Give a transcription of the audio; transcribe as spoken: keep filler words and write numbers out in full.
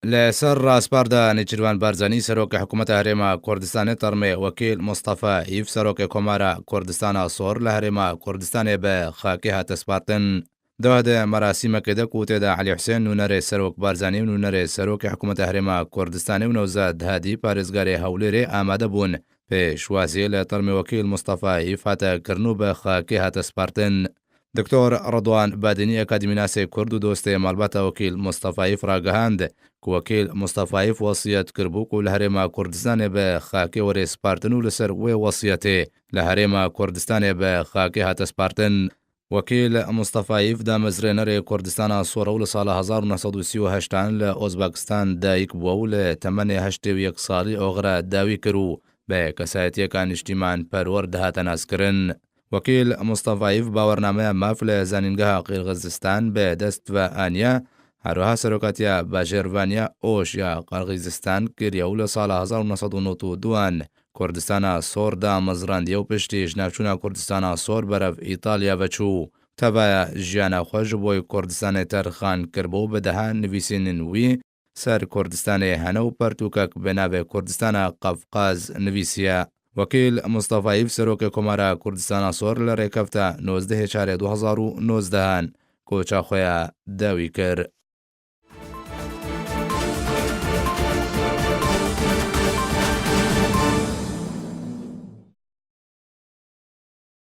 Li ser raspar de Nêçîrvan Barzanî serokê hikûmeta Herêma Kurdistanê termê Wekîl Mustafa Îf serokê Komara Kurdistana Sor li Herêma Kurdistanê bi xakê hate spartin. Doh di merasîmekê de ku tê de Elî Husên nûnerê Serok Barzanî û nûnerê serokê hikûmeta Herêma Kurdistanê û Newzad Hadî parêzgarê Hewlêrê amade bûn. Pêşwazî li termê Wekîl Mustafa Îf hate kirin û bi xakê hate spartin. Doktor Ridwan Badînî, akademînasê Kurd û dostê malbata Wekîl Mustafa Îf ragihand ku Wekîl Mustafa Îf wesiyet kiribû ku li Herêma Kurdistanê bi xakê were spartin û li ser wê wesiyetê li Herêma Kurdistanê bi xakê hate spartin. Wekîl Mustafa Îf damezrênerê Kurdistana Sor û li sala hezar û neh sed û sî û heştan li Ozbekistan dayik bû û li temenê heştê û yek salî oxira dawî kir û bi kesayetiyeka niştîman perwer dihate naskirin. Wekîl Mustafa Îf bawernameya maf li Zanîngeha Qîrxizistan bi dest ve aniye, her wiha serokatiya bajêrvaniya Oş ya Qirxizistan kiriye û li sala hezar û neh sed û nod û duan Kurdistana Sor damezrandiye û piştî ji navçûna Kurdistana Sor berev Îtalya veçû. Tevaya jiyana xwe ji bo Kurdistanê terxan kiribû û bi deha nivîsînên wî ser Kurdistanê hene û pertûkek bi navê Kurdistana Qafqaz nivîsiye. Wekîl Mustafa Îf serokê Komara Kurdistana Sor li rêkefta nozdehê çarê du hezar û nozdehan koça xwe ya dawî kir.